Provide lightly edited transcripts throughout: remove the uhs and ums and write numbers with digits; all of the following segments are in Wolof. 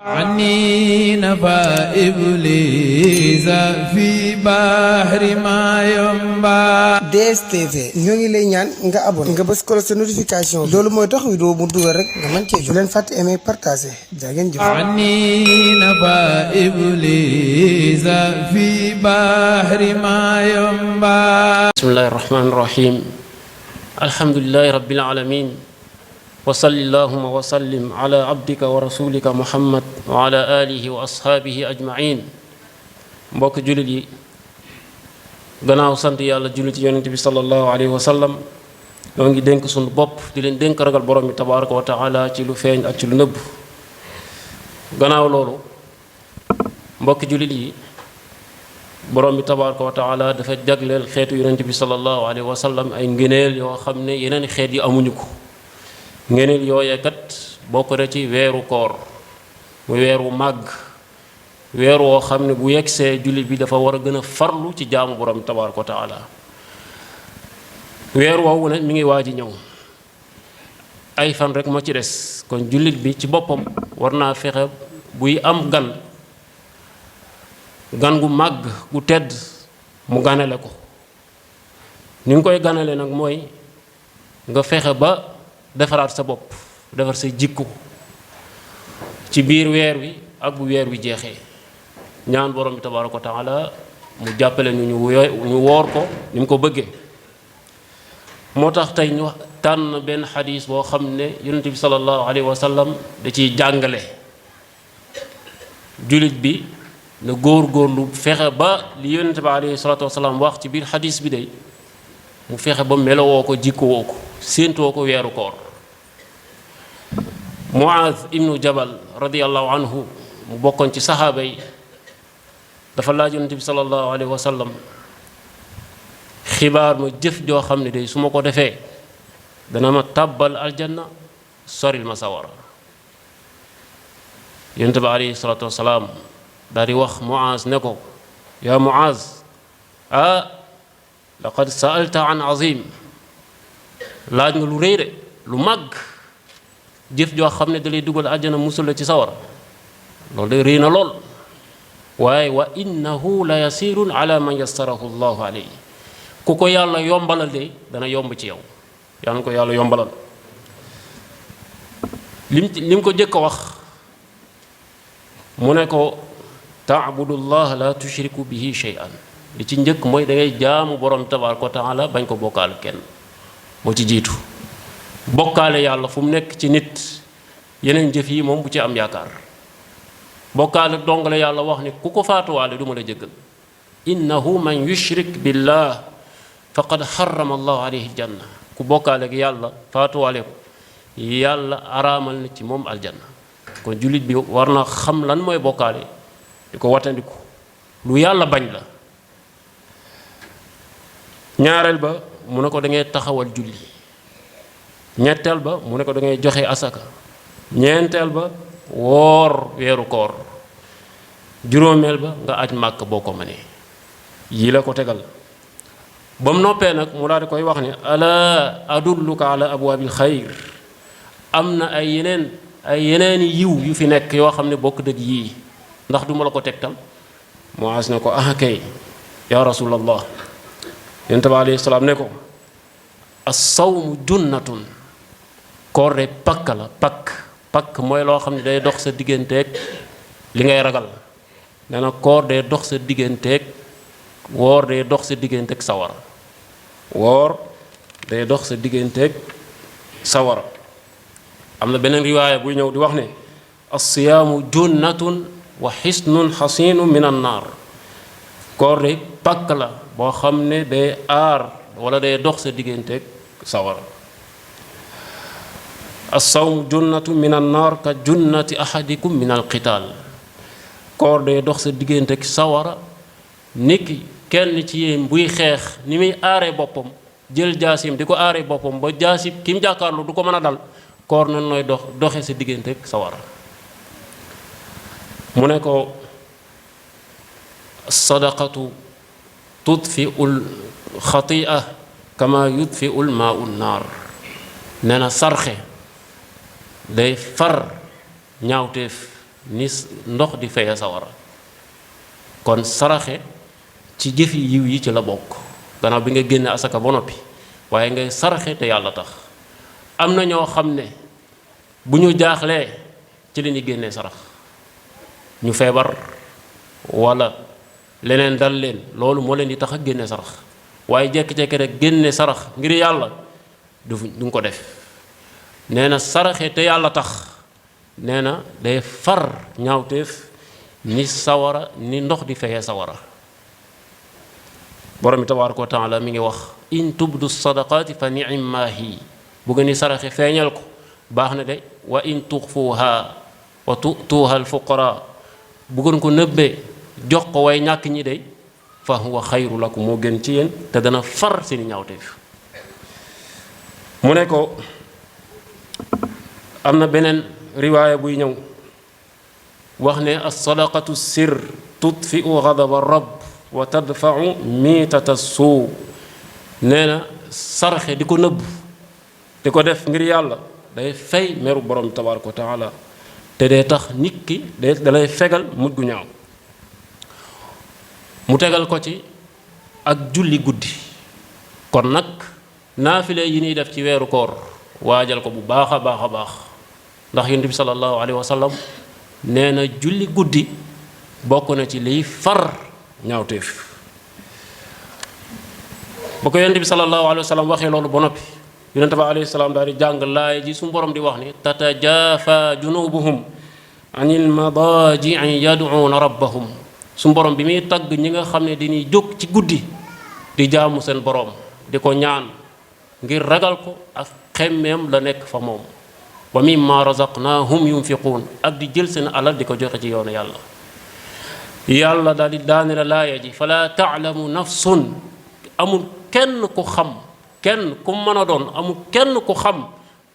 عني نفى إبليس في بحر ما ينبع. DSTV ñoo ngi lay ñaan nga abonné nga bës ko sa notification loolu mooy tax vidéo bu dugal rek nga mën cee jot. bu leen fàtte aimer partager jaa ngeen jëf. عني نفى إبليس في بحر ما ينبع. بسم الله الرحمن الرحيم الحمد لله رب العالمين وصلى اللهم وسلم على عبدك ورسولك محمد وعلى آله وأصحابه أجمعين. mbokk jullit yi gannaaw sant yàlla jullit yonent bi sallallahu alayhi wa sallam ñoo ngi dénk suñu bopp di leen dénk ragal borom bi tabaraka wa taala ci lu feeñ ak ci lu nëbb. gannaaw loolu mbokk jullit yi borom bi tabaraka wa taala dafa jagleel xeetu yonent bi sallallahu alayhi wa sallam ay ngëneel yoo xam ne yeneen xeet yi amuñu ko. ngëneel yooyee kat bokk na ci weeru koor mu weeru màgg weer woo xam ne bu yegsee jullit bi dafa war a gën a farlu ci jaamu borom tabaaraka wa taala. weer woowu nag mi ngi waaj a ñëw ay fan rek moo ci des kon jullit bi ci boppam war naa fexe buy am gan gu màgg gu tedd mu ganale ko. ni nga koy ganale nag mooy nga fexe ba defaraat sa bopp defar sa jikko ci biir weer wi ak bu weer wi jeexee ñaan borom bi tabaaraka wa taala mu jàppale ñu woor ko ni mu ko bëggee. moo tax tey ñu tànn benn xadis boo xam ne yonent bi sallallahu alayhi wa sallam da ciy jàngale jullit bi na góor-góorlu fexe ba li yonent bi alayhi salaatu wasalaam wax ci biir xadis bi day mu fexe ba melowoo ko jikkowoo ko séentoo ko weeru koor. Muaaz ibnu Jabal radiyallahu anhu mu bokkoon ci saxaaba yi dafa laaj yonent bi sallallahu alayhi wa sallam xibaar ma jëf joo xam ne day su ma ko defee dana ma tàbbal aljanna soril ma sawara. yonent bi alayhi salaatu wasalaam daal di wax Muaaz ne ko yaa Muaaz laqad sa'alta an azim laaj nga lu rëy de lu màgg jëf joo xam ne dalay dugal àjjana musul la ci sawara loolu de rëy na lool waaye wa innahu la yasirun ala man yassarahu llahu alayhi ku ko yàlla yombalal de dana yomb ci yow yàlla ko yàlla yombalal. lim ko jëkk a wax mu ne ko taabudullah la tushriku bihi shay'an li ci njëkk mooy da ngay jaamu borom tabaaraka wa taala bañ ko bokkaale kenn moo ci jiitu. bokkaale yàlla fu mu nekk ci nit yeneen jëf yi moom bu ci am yaakaar bokkaale dongale yàlla wax ni ku ko faatuwaale du ma la jëggal. innahu man yushrik billah faqad harrama allahu alayhi janna ku bokkaale ak yàlla faatuwaale ko yàlla araamal na ci moom aljanna. kon jullit bi war na xam lan mooy bokkaale di ko watandiku lu yàlla bañ la. ñaareel ba mu ne ko da ngay taxawal julli. ñetteel ba mu ne ko da ngay joxe asaka. ñeenteel ba woor weeru koor. juróomeel ba nga aj màkk boo ko mënee. yii la ko tegal ba mu noppee nag mu daal di koy wax ne ala adulluka ala abwaabil xayr am na ay yeneeni yiw yu fi nekk yoo xam ne bokk dëgg yii ndax duma la ko tegtal. Muaaz ne ko kay yaa rasulallah. yonent bi alayhi salaam ne ko as-sawmu junnatun koor de pakk la pakk mooy loo xam ne day dox sa digganteeg li ngay ragal. nee na koor day dox sa digganteeg woor day dox sa digganteeg sawara. woor day dox sa digganteeg sawara. am na beneen riwaaya buy ñëw di wax ne as-siyaamu junnatun wa xisnun xasinu min an naar koor de pakk la boo xam ne day aar wala day dox sa digganteeg sawara. as-sawmu junnatu min an-naar ka junnati ahadikum min al-qitaal koor day dox sa digganteeg sawara niki kenn ci yéen buy xeex ni muy aaree boppam jël jaasim di ko aaree boppam ba jaasi ki mu jàkkaarlu du ko mën a dal koor nan nooy doxe sa digganteeg sawara. mu ne ko sadaqatu tudfi'ul xati'a kama yudfi'ul maa'u naar nee na sarxe day far ñaawteef ni ndox di feye sawara. kon saraxe ci jëfi yiw yi ci la bokk gannaaw bi nga génne asaka ba noppi waaye ngay saraxe te yàlla tax. am na ñoo xam ne bu ñu jaaxlee ci la ñuy génnee sarax, ñu feebar walla leneen dal leen loolu moo leen di tax a génne sarax, waaye jekki-jekki rek génne sarax ngir yàlla du nga ko def. nee na saraxe te yàlla tax nee na day far ñaawteef ni sawara ni ndox di feye sawara. borom bi tabaaraka wa taala mi ngi wax in tubdu sadaqaati fa ni'immaa hi, bu ngeen di saraxe feeñal ko baax na de, wa in tuxfuuha wa tu'tuuha al-fuqaraa, bu ngeen ko nëbbee jox ko way ñàkk ñi de fa huwa xayru lakum, moo gën ci yéen te dana far seeni ñaawteef. mu ne ko am na beneen riwaaya buy ñëw wax ne as-sadaqatu sirr tudfi'u ghadaba rabb wa tadfa'u miitata suu. nee na sarxe di ko nëbb di ko def ngir yàlla day fay meru borom tabaaraka wa taala te day tax nit ki da lay fegal mujj gu ñaaw. mu tegal ko ci ak julli guddi. kon nag naafile yi ñuy def ci weeru koor waajal ko bu baax a baax a baax, ndax yonent bi sallallahu alayhi wa sallam nee na julli guddi bokk na ci liy far ñaawteef. ba ko yonent bi sallallahu alayhi wa sallam waxee loolu ba noppi yonent bi alayhi salaam daal di jàng laay ji su borom di wax ni tatajaafa junubuhum anil madaaji'i yad'uuna rabbahum. su borom bi muy tagg ñi nga xam ne dañuy jóg ci guddi di jaamu seen borom di ko ñaan ngir ragal ko ak xemmeem la nekk fa moom. wa mimma razaqnaahum yunfiquun, ak di jël seen alal di ko joxe ci yoonu yàlla. yàlla daal di daaneel laaya ji fala taalamu nafsun, amul kenn ku xam, kenn ku mën a doon amul kenn ku xam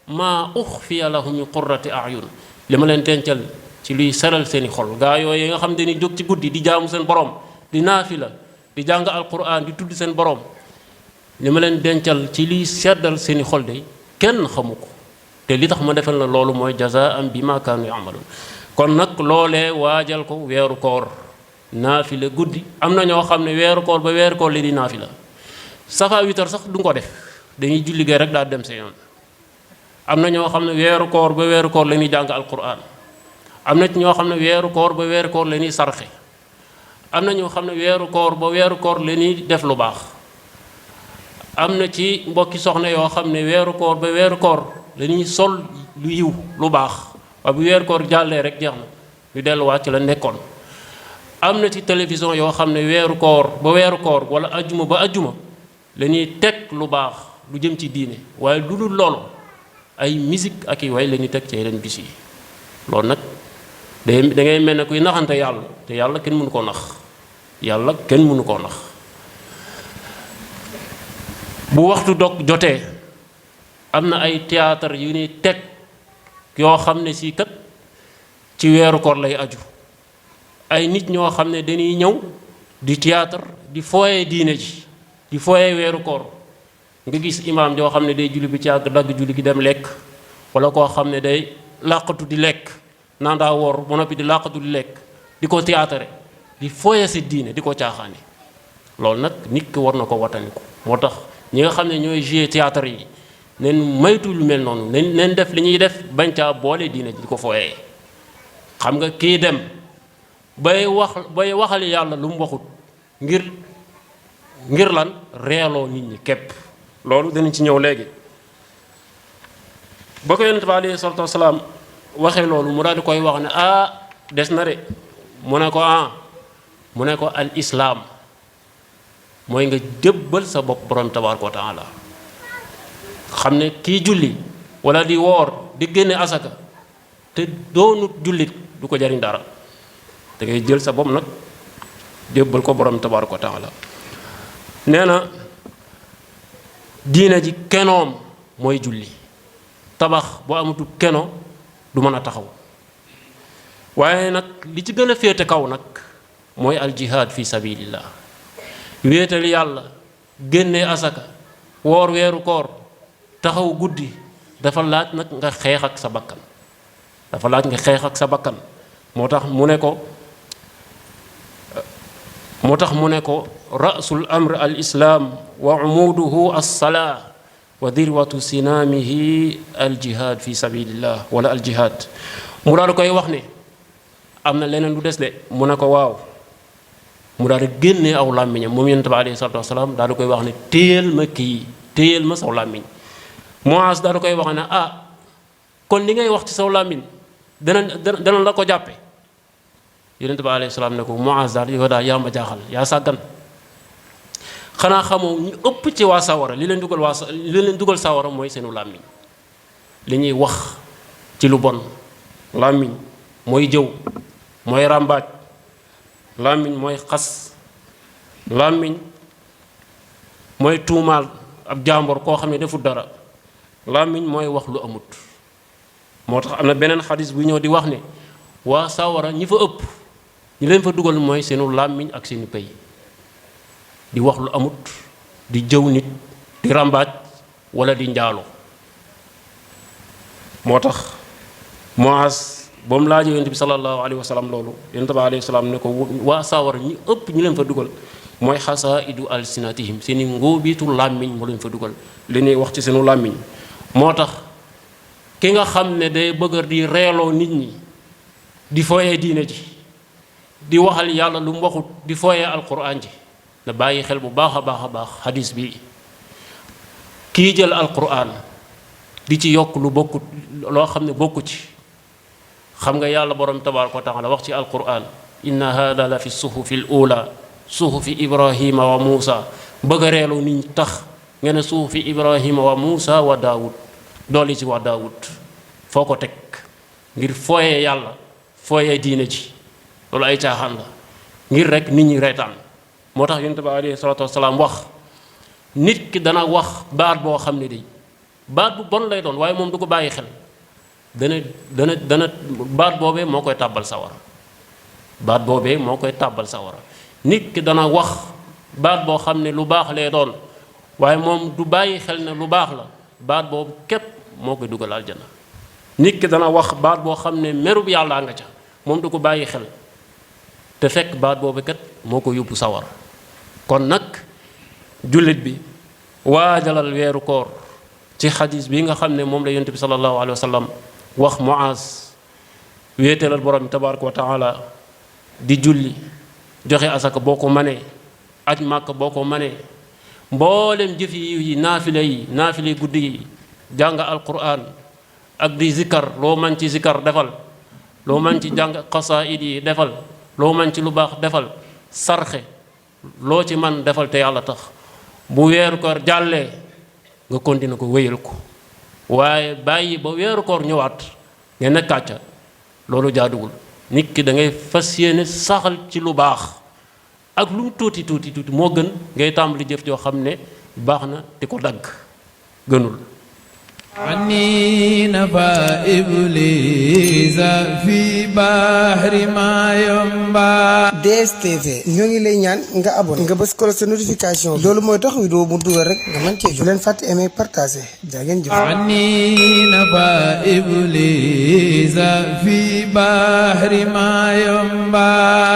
maa uxfiya lahum min qurrati ayun, li ma leen dencal ci luy seral seeni xol. gaa yooyu nga xam dañuy jóg ci guddi di jaamu seen borom di naafila di jàng alquran di tudd seen borom, li ma leen dencal ci liy seddal seeni xol de kenn xamu ko, te li tax ma defal la loolu mooy jazaan bi ma kaanu ya'maluun. kon nag loolee waajal ko weeru koor, naafila guddi. am na ñoo xam ne weeru koor ba weeru koor li di naafila safa witar sax du ko def, dañuy julli gee rek daal dem sa yoon. am na ñoo xam ne weeru koor ba weeru koor la ñuy jàng alquran. am na ñoo xam ne weeru koor ba weeru koor la ñuy sarxe. am na ñoo xam ne weeru koor ba weeru koor la ñuy def lu baax. am na ci mbokki soxna yoo xam ne weeru koor ba weeru koor la ñuy sol lu yiw lu baax, waaye bu weeru koor jàllee rek jeex na ñu delluwaat ci la nekkoon. am na ci télévision yoo xam ne weeru koor ba weeru koor wala ajjuma ba ajjuma la ñuy teg lu baax lu jëm ci diine, waaye lu dul loolu ay musique ak i way la ñuy teg ci yeneen bis yi. loolu nag da ngay mel ne kuy naxante yàlla, te yàlla kenn mënu koo nax, yàlla kenn mënu koo nax. bu waxtu dog jotee am na ay théâtre yu ñuy teg yoo xam ne si kat ci weeru koor lay aju. ay nit ñoo xam ne dañuy ñëw di théâtre di fooye diine ji, di fooye weeru koor. nga gis imaam joo xam ne day julli bi ci àgg dagg julli gi dem lekk, wala koo xam ne day làqatu di lekk naan daa woor ba noppi di làqatu di lekk, di ko théâtre di fooye si diine di ko caaxaane. loolu nag nit ki war na ko wataniku. moo tax ñi nga xam ne ñooy jouer théâtre yi neen maytu lu mel noonu, neen def li ñuy def bañ caa boole diine ji di ko fooyee. xam nga kii dem bay waxal yàlla lu mu waxut ngir lan reeloo nit ñi képp. loolu danañ ci ñëw léegi. ba ko yonent bi alayhi salaatu wasalaam waxee loolu mu daal di koy wax ne des na de. mu ne ko al islaam mooy nga jëbbal sa bopp borom tabaaraka wa taala. xam ne kii julli wala di woor di génne asaka te doonut jullit du ko jariñ dara. da ngay jël sa bopp nag jébbal ko borom tabaaraka wa taala. nee na diina ji kenoom mooy julli. tabax boo amatu keno du mën a taxaw. waaye nag li ci gën a féete kaw nag mooy al jihaad fi sabilillah. wéetal yàlla, génne asaka, woor weeru koor, taxaw guddi dafa laaj nag nga xeex ak sa bakkan. dafa laaj nga xeex ak sa bakkan moo tax mu ne ko rasul amr al islam wa umuduhu as-salaa wa dirwatu sinaamihi al jihad fi sabilillah wala al jihad. mu daal di koy wax ne am na leneen lu des de mu ne ko waaw. mu daal di génnee aw làmmiñam moom yonent bi alayhi salaatu wasalaam daal di koy wax ne téyel ma saw làmmiñ. Muaz daal di koy wax ne kon li ngay wax ci saw làmmiñ dana la ko jàppe. yonent bi alayhi salaam ne ko Muaz daal yow daal yaa ma jaaxal yaa sàggan xanaa xamoo ñu ëpp ci waa sawara li leen dugal sawara mooy seenu làmmiñ li ñuy wax ci lu bon. làmmiñ mooy jëw mooy ràmbaaj làmmiñ mooy xas làmmiñ mooy tuumaal ab jàmbor koo xam ne deful dara làmmiñ mooy wax lu amut. moo tax am na beneen xadis bu ñëw di wax ne waa sawara ñi fa ëpp ñi leen fa dugal mooy seenu làmmiñ ak seenu pay di wax lu amut di jëw nit di ràmbaaj wala di njaalo. moo tax Muaz ba mu laajee yonent bi sallallahu alayhi wa sallam loolu yonent bi alayhi salaam ne ko waa sawara ñi ëpp ñi leen fa dugal mooy xasaidu alsinatihim seeni ngóobiitu làmmiñ moo leen fa dugal li ñuy wax ci seenu làmmiñ. moo tax ki nga xam ne day bëgg di reeloo nit ñi di fooyee diine ji di waxal yàlla lu mu waxut di fooyee alquran ji na bàyyi xel bu baax a baax xadis bi kii jël alquran di ci yokk lu bokkut loo xam ne bokku ci. xam nga yàlla borom tabaaraka wa taala wax ci alquran inna hada la fi suhufi l ula suhufi ibrahima wa muusa bëgg a reelu niñ tax nga ne suhufi ibrahima wa muusa wa daawud dooli ci wa daawud foo ko teg ngir fooyee yàlla fooyee diine ji loolu ay caaxaan la ngir rek nit ñi reetaan. moo tax yonent bi alayhi salaatu wasalaam wax nit ki dana wax baat boo xam ne day baat bu bon lay doon waaye moom du ko bàyyi xel dana baat boobee moo koy tàbbal sawara baat boobee moo koy tàbbal sawara. nit ki dana wax baat boo xam ne lu baax lay doon waaye moom du bàyyi xel ne lu baax la baat boobu képp moo koy dugal aljana. nit ki dana wax baat boo xam ne merub yàllaa nga ca moom du ko bàyyi xel te fekk baat boobu kat moo ko yóbbu sawara. kon nag jullit bi waajalal weeru koor ci xadis bi nga xam ne moom la yonent bi sallallahu alayhi wa sallam wax Muaz wéetalal borom bi tabaaraka wa taala di julli joxe asaka boo ko manee aj màkk boo ko manee mboolem jëf yi naafile guddi yi jàng alquran ak di zikkar loo man ci zikkar defal loo man ci jàng xasaayid yi defal loo man ci lu baax defal sarxe loo ci man defal te yàlla tax bu weeru koor jàllee nga continuer ko wéyal ko waaye bàyyi ba weeru koor ñëwaat nga nekkaat ca loolu jaaduwul. nit ki da ngay fas yéene saxal ci lu baax ak lu mu tuuti moo gën ngay tàmbali jëf joo xam ne baax na di ko dagg gënul. عني نبا إبليس في بحر ما ينبع. DSTV ñoo ngi lay ñaan nga abonné nga bës ko sa notification loolu mooy tax vidéo mu dugal rek nga mën cee jot. leen fàtte aimer partager jaa ngeen jëf. عني نبا إبليس في بحر ما ينبع.